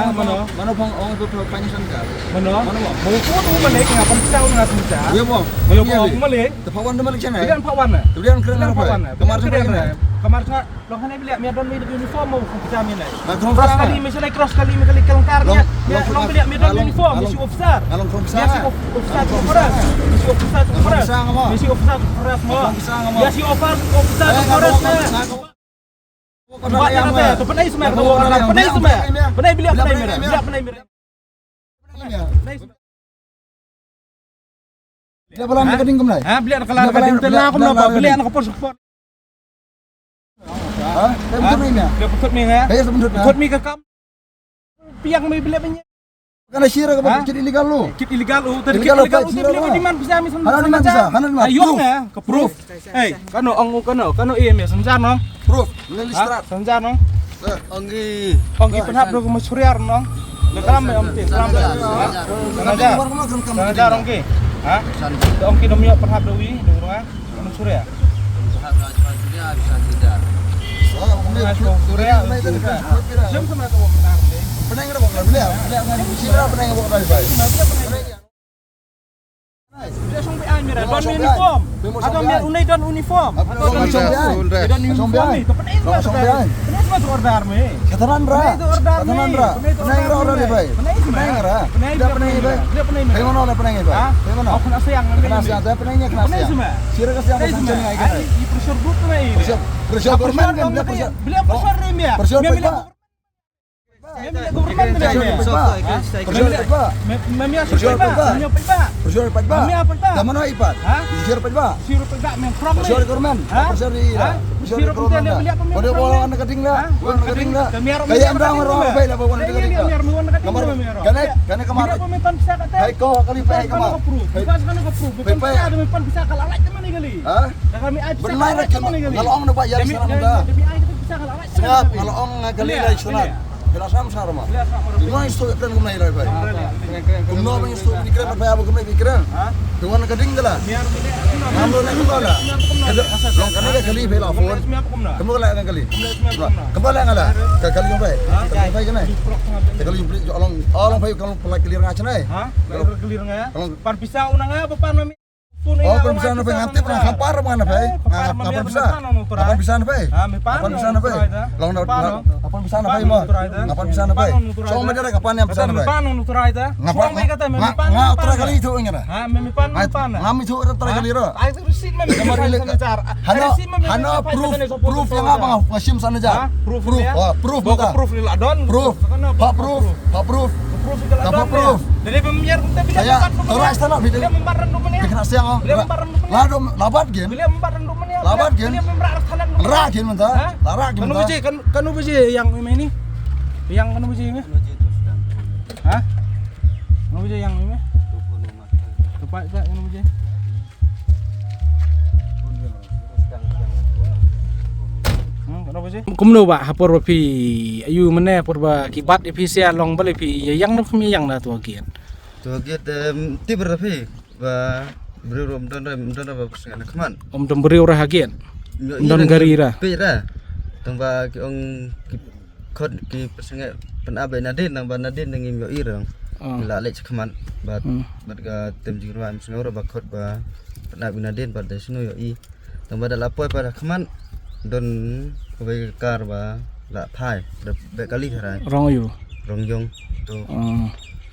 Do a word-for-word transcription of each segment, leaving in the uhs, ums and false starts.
Mano, mano bang ong tu tu panya sangka. Mano, mano bang. Mau tu tu balik ngapa kita orang sangka? Iya bang. Mau bang balik. Tepawan tu balik sana. Tidak pawan. Tidak keren apa? Kemar sana. Kemar sana. Long hangne bilik me don me uniform mo ko pisa me nai. Cross kali me shalai cross kali me kali kelengkar me. Long bilik me don uniform me si officer. Long cross. Me si officer tu cross. Me si officer tu cross. Me si officer tu cross mo. Me si officer tu cross me. Buat ni kata tu penai semua. Penai semua. Penai bilik penai me. Bilik penai me. Bilik balam ka ding kumnai. Ha, bilik ka la ka ding tela kumnai ba bilik na ka por support. Ha? Dia betul ni ya? Dia betul ni ya? Dia betul ni. Betul ni ka kam. Piang mai bilik ni. Kana shira ka ba kit illegal lu. Kit illegal lu, tadi kit illegal lu bilik di man bisa mi. Hana di man bisa, hana di man. Ayo ya, ka proof. Hey, kano ang kano, kano iya me sanjar no. Proof, lili strat. Sanjar no. Onggi. Onggi penhap do ko masuriar no. Le kalam me om ti, kalam. Sanjar. Sanjar onggi. Ha? Onggi do mi penhap do wi, do wi. Penhap do wi, sanjar. Surya. Jom sama tu. Penang ada bukan, penang. Penang ada bukan, penang. Dia song pi ai mira, don uniform. Atau mira unai don uniform. Atau don uniform. Don uniform ni, tu penai semua tu. Penai semua tu order me. Katanan bra. Katanan bra. Penai bra order ni bai. Penai bra. Penai bra. Penai bra. Penai bra. Penai bra. Aku nak sayang. Kena sayang, tapi penai kena sayang. Sira ka sayang. Ai, i pressure group tu ni. Pressure, pressure government kan, pressure. Bila pressure ni mira. Pressure. Sngap, nga la ong nga kali lai sngap. Phi la sam sar ma. Kumno ngi sngap kren kumno i lai bai. Kumno ngi sngap ni kren bai, aba kumno i kren. Kumno ka ding da la. Ngam lo na kumno la. Long kane ka kali phi la phone. Kumno la nga kali. Kumno la nga la. Ka kali bai. Ka kali bai kane. Ka kali bai long, long bai ka long pala kali nga chane. Kali nga. Pan pisa una nga ba pan ma mi. Oh, pan pisa na phi, nga tip na kham par ma na phi. Nga pan pisa. Pan pisa na phi. Pan pisa na phi. Long na pan pisa na phi ma. Pan pisa na phi. So ma dara ka pan pisa na phi. Nga pan. Nga tra kali tu nga na. Ha, mi pan pan. Nga mi tu tra kali ro. Ai tu receipt ma mi. Hana, hana proof, proof yang apa? Nga shim sana ja. Proof, proof. Proof ni la don. Proof. Ha proof. Ha proof. Tapo proof. Saya orang sana bidang. Kena siang. Lah dom labat gen. Labat gen. Lah gen mentah. Lah gen mentah. Kanu baje yang ini? Yang kanu baje ini? Ha? Kanu baje yang ini? Tepat tak kanu baje? Kumno ba ha por ba phi ïa u mane por ba ki bat ïa phi sia long ba le phi ïa ïang na phi ïa ïang na tu ha giat. Tu ha giat tip ra phi ba briew rum don ra rum don ra ba phi sngewna khmat. Um don briew ra ha giat. Don gari ra. Phi ra. Tang ba ki ong ki khot ki pyrshang pynap ïa nadien nang ba nadien nang im ïohi rang. Ki la leit khmat bad bad ka tem jingrwai sngewra ba khot ba pynap ïa nadien bad da sngewra ïohi. Tang ba da la poi pa da khmat don kawei ka kar ba la phai da beh kali harai. Rong ïu. Rong ïong tu.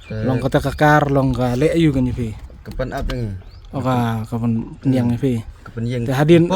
Long kata ka kar long ka leh ïu kan ïa phi. Ka pynap ïa ngi. Oka ka pynïang ïa phi. Ka pynïang. Te hadien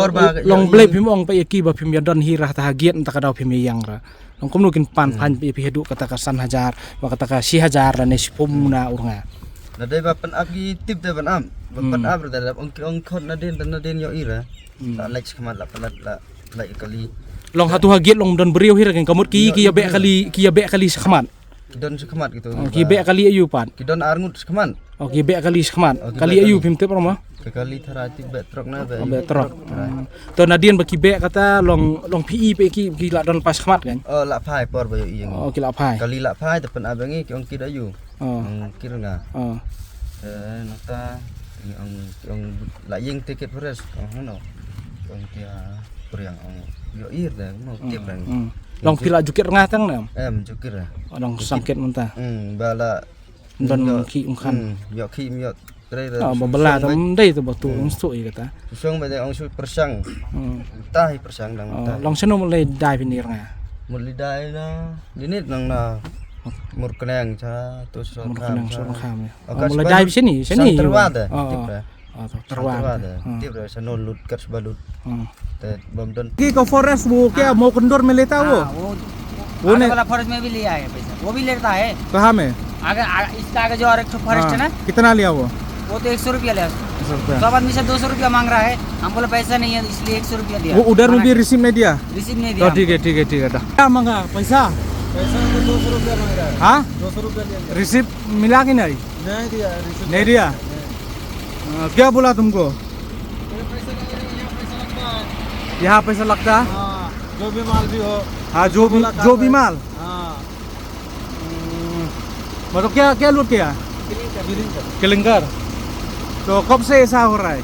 long blei phim ong pa ïa ki ba phim ïa don hi ra ta ha giat ta ka daw phim ïa ïang ra. Long kumno kin pan phan ïa phi haduh kata ka san hajar ba kata ka shi hajar lane shiphew na ur nga. Na dei ba pynap ki tip dei pynap ba pynap ra da ong ki ong khot nadien da nadien ïohi ra. La leit shakhmat la palat la leit kali. Long hatu ha giat long don briew hi ra kin ka mut ki ki ïa beh kali ki ïa beh kali shakhmat. Ki don shakhmat kitu. Ki beh kali ayu pat. Ki don arngut shakhmat. Oh, ki beh kali shakhmat. Kali ayu phim tip rama. Ka kali thara ti beh trok na beh. Beh trok. To nadien ba ki beh kata long long phi i pe ki ki la don pas khmat kan. Oh, la phai por ba ïohi. Oh, ki la phai. Kali la phai te pynap ïa ngi ki ong ki da ïu. Oh. Ong ki nga. Oh. Eh, nangta ong ong la ïeng tiket pres. Ong no. Ong ki a priang ong ïohi da no tip rang. Long phi la jukit nga tang na. Em jukit ra. Long sangkit mynta. Hmm, ba la Don ki ung khan. Ïoh ki ïoh trei. Ah, ba bela tam dei tu ba tu ung stu i kata. Song ba dei ong shu persang. Tah i persang dang tah. Long seno mulai dai binir nga. Mulai dai na linit nang na mur kenang cha tu so. Mur kenang so kham ya. Mulai dai sini sini. Terwa da. Terwa da. Tip da seno lut kat sebalut. Ki ka forest wo kya mo kendor me leta wo? वो वो आगे वाला फॉरेस्ट में भी लिया है पैसा, वो भी लेता है। कहाँ में? आगे आ, इसका आगे जो और एक ठो फॉरेस्ट है ना, कितना लिया वो? वो तो एक सौ रुपया लिया। एक सौ रुपया। सब आदमी से दो सौ रुपया मांग रहा है, हम बोला पैसा नहीं है इसलिए एक सौ रुपया दिया। वो उधर में भी रिसीव नहीं दिया? रिसीव नहीं दिया। तो ठीक है ठीक है ठीक है। क्या मांगा पैसा? पैसा तो दो सौ रुपया मांग रहा है। हाँ, दो सौ रुपया लिया। रिसीव मिला कि नहीं? नहीं दिया। नहीं दिया। क्या बोला तुमको? यहाँ पैसा लगता है। जो भी माल भी हो। हाँ, जो भी जो भी माल। हाँ। मतलब क्या क्या लूट किया? क्लिंकर। तो कब से ऐसा हो रहा है?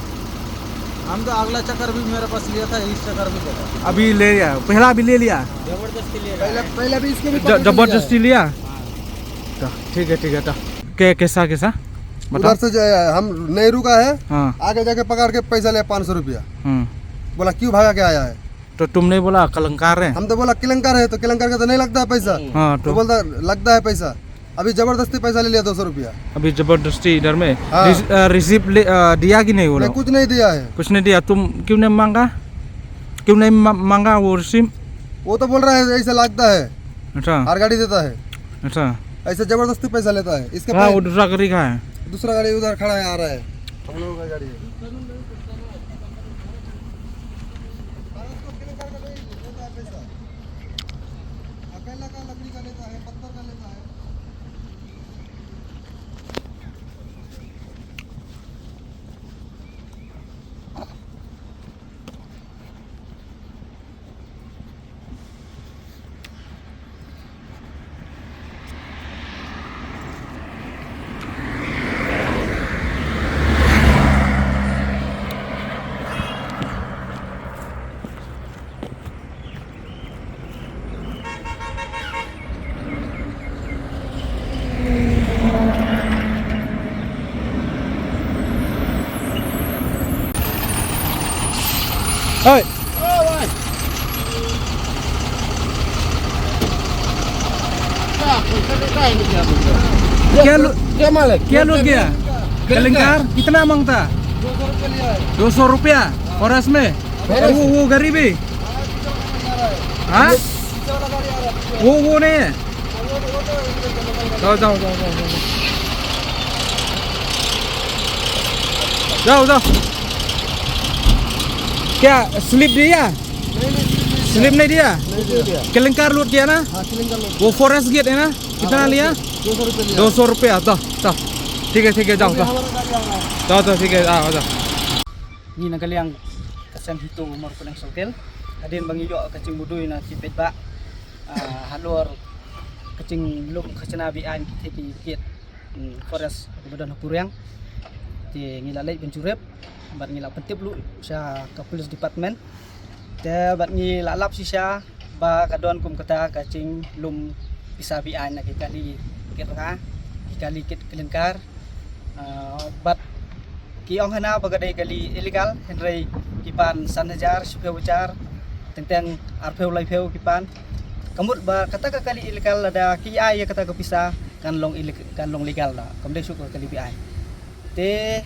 हम तो अगला चक्कर भी मेरे पास लिया था, इस चक्कर भी लिया था। अभी ले लिया, पहला भी ले लिया। जबरदस्ती ले रहा है। पहले भी इसको भी जबरदस्ती लिया। ठीक है ठीक है। तो कैसा कैसा? उधर से जो है, हम नेहरू का है। हाँ। आगे जाके पकड़ के पैसा लिया पाँच सौ रुपया। हम्म। बोला क्यों भागा के आया है? तो तुमने बोला कलंकार है। हम तो बोला कलंकार है, तो कलंकार का तो नहीं लगता है पैसा। हाँ, तो तो बोलता लगता है पैसा। अभी जबरदस्ती पैसा ले लिया दो सौ रुपया। अभी जबरदस्ती इधर में। हाँ। रिस-, अ, रिसीप ले, अ, दिया कि नहीं वो लोग? कुछ नहीं दिया है। कुछ नहीं दिया। तुम क्यों नहीं मांगा? क्यों नहीं मा-, मांगा वो रिसीप? वो तो बोल रहा है ऐसा लगता है। अच्छा। हर गाड़ी देता है। अच्छा। ऐसे जबरदस्ती पैसा लेता है। इसके हाँ, वो दूसरा गाड़ी का है। दूसरा गाड़ी उधर खड़ा है, आ रहा है। हम लोगों का गाड़ी है। क्या लो-, क्या माल है? क्या लोग गया? कलिंकार। कितना मांगता? दो सौ रुपया। फॉरेस्ट में। वो, वो गरीबी। हाँ? वो, वो नहीं है। Jao, jao, jao, jao, jao. Jao, jao. Kya slip diya? Slip nahi diya? Nahi diya. Kilinkar lut kiya na? Haan, kilinkar lut. Wo forest gate hai na? Kitna liya? दो सौ रुपये लिया। दो सौ रुपया, to, to. ठीक है, ठीक है, jao, to. हमारा गाड़ी आ रहा है। To, to, ठीक है, jao, jao. Ngi na ka liang ka seng HITO Mawryngkneng Circle. Hadien ba ngi ïoh ka jingmudui na ki paidbah, ah, halor ka jinglum khajna be-aiñ ki thei ki gate, hmm, forest ba don ha Puriang. Te ngi la leit ban jurip bad ngi la pyntip ruh sha ka police department. Te bad ngi la lap shisha ba ka don kum kata ka jinglum pisa be-aiñ na ki kali kit rnga, ki kali kit kilinkar. Ah, bad ki ong hana ba ka dei kali illegal, hynrei ki pan san hajar, shiphew hajar, teng teng arphew laiphew ki pan. Ka mut ba kata ka kali illegal lada ki ai ïa kata ka pisa kan long illeg-, kan long legal da. Kam dei shuh ka kali be-aiñ. Te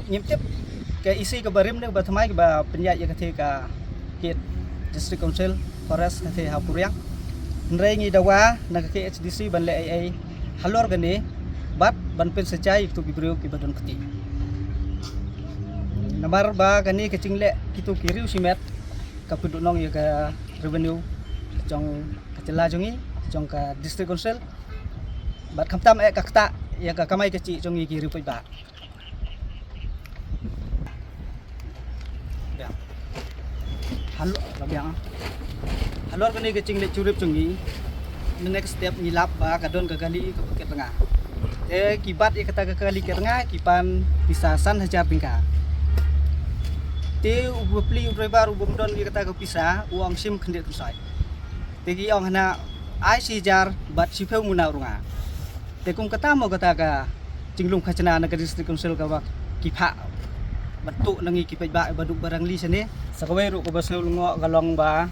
ngim tip ka E C kaba rim ne kaba thymmai kaba pynïaid ïa kata ka kit District Council Forest kata ha Puriang. Hynrei ngi dawa na ka K H D C ban leh ei ei halor kane bad ban pynshitom ïa kitu ki briew kiba don kti. Namar ba kane ka jingleh kitu ki riew shimet ka pynduhnong ïa ka revenue jong ka jylla jong ngi, jong ka District Council. Bad khamtam eh ka ktah ïa ka kamai kajih jong ngi ki riew paidbah. Biang. Halor, la biang. Halor kane ka jingleit jurip jong ngi. Next step ngi lap ba ka don ka kali kaba kit rnga. Te ki bat ïa kata ka kali kit rnga ki pan pisa san hajar tyngka. Te u bapli u driver u bym don ïa kata ka pisa u ong shim khyndiat khynsoit. Te ki ong hana ai shi hajar bad shiphew ngut na u rnga. Te kum kata mo kata ka jinglum khajna na ka District Council kaba ki phah ban tuh na ngi ki paidbah ba duk ba rangli shane. Sa kawei ruh kaba sngewlyngngoh ka long ba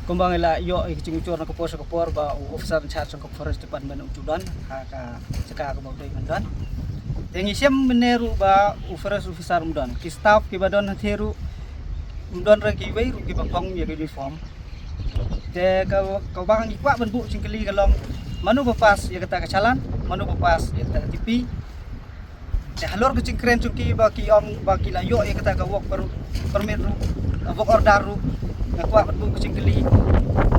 kumba ngi la ïoh ïa ka jingujor na ka por sha ka por ba u officer in charge jong ka Forest Department um ju don ha ka jaka kaba u dei ban don. Te ngi shem mynne ruh ba u forest officer um don, ki staff kiba don hatei ruh um don, re kiwei ruh kiba phong ïa ka uniform. Te ka, kaba ngi kwah ban buh jingkylli ka long mano ba pass ïa kata ka challan, mano ba pass ïa kata ka T P. Te halor ka jingkren jong ki ba ki ong ba ki la ïoh ïa kata ka work per-, permit ruh, ka work order ruh. Nga kwah ban buh ka jingkylli.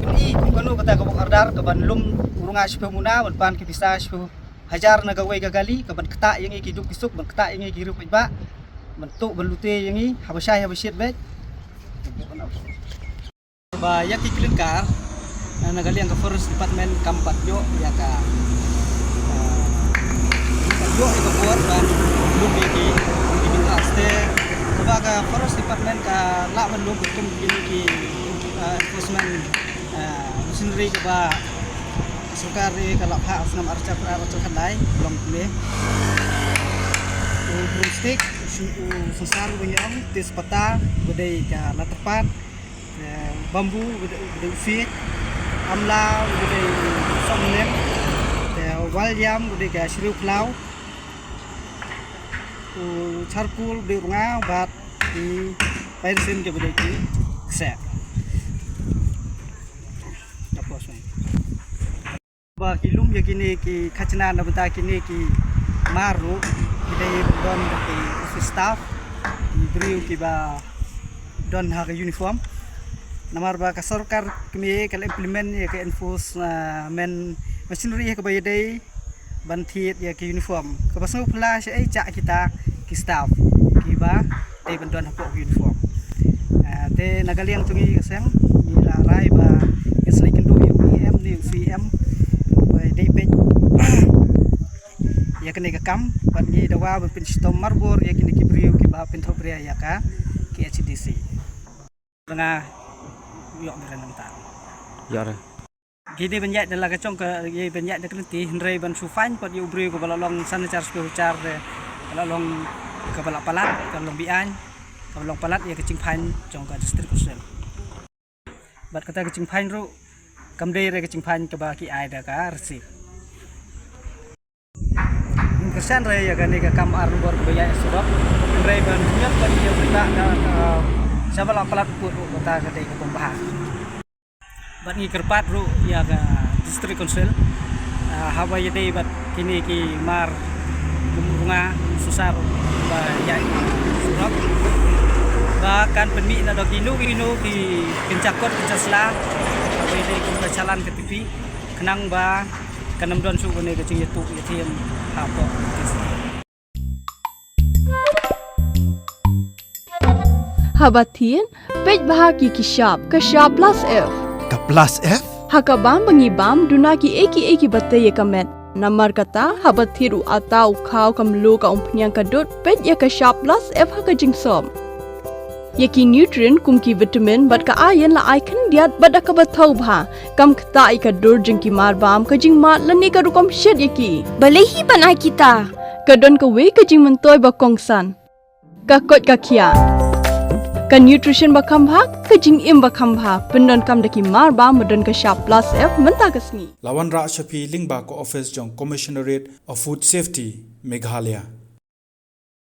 Kylli kum kano kata ka work order kaban lum u rnga shiphew ngut na, ban pan ki pisa shiphew hajar na kawei ka kali, kaban ktah ïa ngi ki duk ki suk, ban ktah ïa ngi ki riew paidbah, ban tuh ban lute ïa ngi haba shai haba shiet beit. Ba ïa ki klyngkar, na, na ka liang ka Forest Department kam pat ïoh ïa ka, ah, kam pat ïoh ïa ka bor ban lum ïa ki, ïa ki bynta. Te kaba ka Forest Department ka lah ban lum kum kine ki, ah, enforcement, ah, machinery kaba ka sorkar ka la phah ha u snem ar hajar arphew ar, arphew khyndai, long kine. U broomstick, u, u synsar ba ngi ong, tejpata, ba dei ka la tyrpad, eh, bamboo, ba dei, ba dei u fiej, amla, ba dei u sohmynnin, eh, wal ïam, ba dei ka shriew khlaw, u charcoal, ba dei u rnga, bad ki pairsien, ba dei ki kseh. Tapos, eh. Ba ki lum ïa kine ki khajna na bynta kine ki mar ruh, ki dei ban don da ki office staff, ki briew kiba don ha ka uniform. Namar ba ka sorkar kmie ka la implement ïa ka enforcement machinery ha kaba ïadei ban thied ïa ka uniform. Kaba sngewphylla shaei, jah kita ki staff kiba dei ban don hapoh uniform. Ah, te na ka liang jong ngi ka seng ngi la rai ba ngin sa leit kynduh ïa u E M ne u C E M ba dei peit ïa kane ka kam, bad ngi dawa ban pynshitom marbor ïa kine ki briew kiba pynthohbria ïa ka K H D C. Nga ïoh bren nangta. Ïoh re. Ki dei ban ïaid da la ka jong ka, ki ban ïaid da ka lynti, hynrei ban shu fine pat ïa u briew kaba la long san hajar, shiphew hajar, eh, kaba la long, kaba la palat, kaba long be-aiñ, kaba long palat ïa ka jingfine jong ka District Council. Bad kata ka jingfine ruh kam dei re ka jingfine kaba ki ai da ka receipt. Ngim kyrshan re ïa kane ka kam ar nombor kaba ïaid surok. Hynrei ban ñiot ban ïa u bynta ka, ka, shaba la palat u pud ruh kata ka dei ka bym bha. Bad ngi kyrpad ruh ïa ka District Council, ha, Haba ïadei bad kine ki mar kum u rnga, u susar ba ïaid surok, ba kan pynmih na do kino kino ki kynja kot kynja sla, haba ïadei kum ka challan ka tipi, khnang ba kan ym don shuh kane ka jingïathuh ïathiam hapoh. Haba thied, peit bha ki ki shap, ka shap plus F. Ka plus F? Ha ka bam ba ngi bam, duna ki ei ki ei ki ba tei ïa ka met. Namar kata, haba thied u ata, u khaw, ka mluh, ka umphniang, ka dud, peit ïa ka shap plus F ha ka jingsop. Ïa ki nutrient kum ki vitamin bad ka iron la ai khyndiat bad da kaba thaw bha. Kam ktah ïa ka dur jong ki mar bam, ka jingmad lane ka rukom shet ïa ki. Balei hi ban ai kita? Ka don kawei ka jingmyntoi ba kongsan. Ka koit ka khiah. Ka nutrition ba kham bha, ka jingim ba kham bha. Pyndonkam da ki mar bam ba don ka shap plus F mynta ka sngi. La wanrah sha phi lyngba ka office jong Commissionerate of Food Safety, Meghalaya.